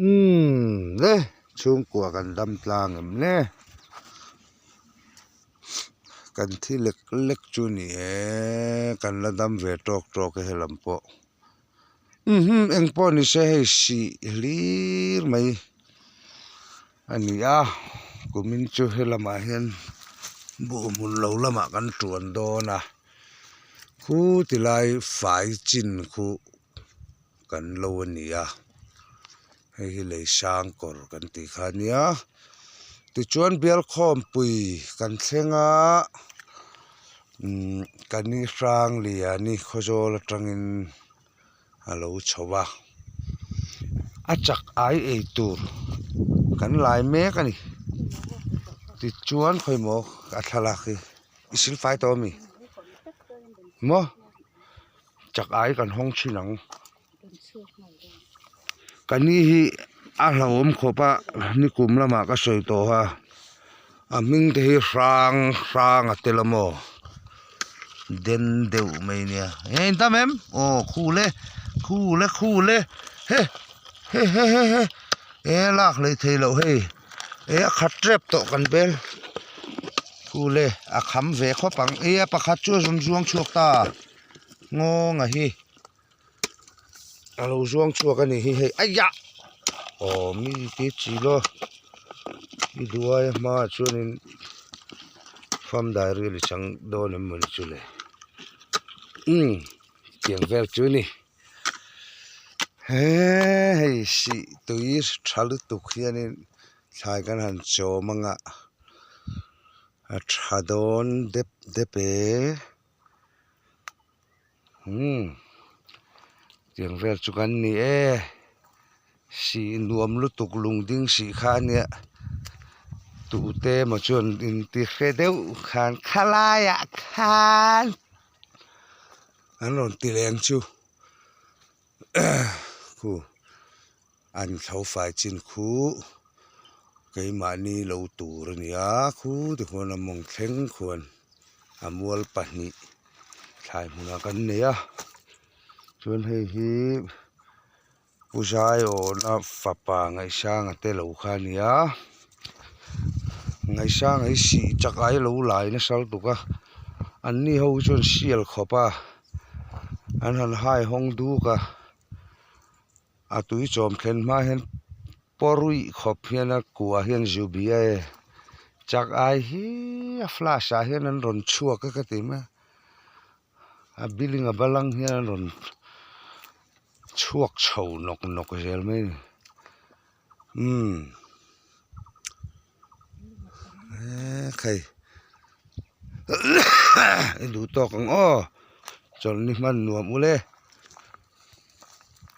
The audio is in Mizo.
Umm le chhungkua kan dam tlang em le kan thi lek lek chu ni e kan la dam ve tawk tawk e helam pawh umm eng pawh ni se hei sih hlir mai a ni a kumin chu helamah hian buh hmun lo lamah kan tuan dawn a khu tilai fai chin khu. Kan lo a ni a hei hi lei sang kawr kan tih kha a nia tichuan bial khawmpui kan thleng a umm ka ni hrang liani khawzawl atangin a lo chho a a chak ai ei tur kan lai mek a ni tichuan khawimaw a thlalak hi i silfai tawh a mi maw. Chak ai kan hawng thin ang. Ka ni hi a hlauhawm khawp a nikum lamah ka sawi tawh a a hming te hi hrang hrang a tel a maw den deuh mai nia eng in tam em aw khu le khu le khu le he he he he he e lak hlei thei loh hei e a khat tep tawh kan bel khu le a kham ve khawp ang e a pakhat chu a rawn zuang chhuak ta. Ngawnga hi a lo zuang chhuak a nih hi hei aiah aw mi te chi law i duai a hmaah chuanin fam diary a ni chang dawn em mawni chu le umm tiang vel chu a ni he hei sih tui tha lutuk hianin thlai kan han chawm anga a tha dawn dep dep e. Umm tiang vel chu kan ni e sih nuam lutuk lung ding sih kha a nia tute emaw chuan inti hre deuh khan khalaiah khan an rawn ti leng chu khu. An thlo fai chin khu keimahni lo tur a ni a khu tikhuan a mawng thleng khuan a mual pahnih thlai hmunah kan nei a chuan hei hi pu zaiawna fapa ngaihsanga te lo kha a ni a ngaihsanga hi sih chak ai lo lai nasa lutuk a anni ho hi chuan sial khawp a an han hai hawng duk a. A tui chawm thlen hma hian pawruih khawp hian a kuah hian zu bia e chak ai hi a flash ah hian an rawn chhuak a ka ti mai a a building a balang hian an rawn chhuak chho nawk nawk zel mai a ni umm ekhei i duh tawk ang aw chawlhni hman nuam ule.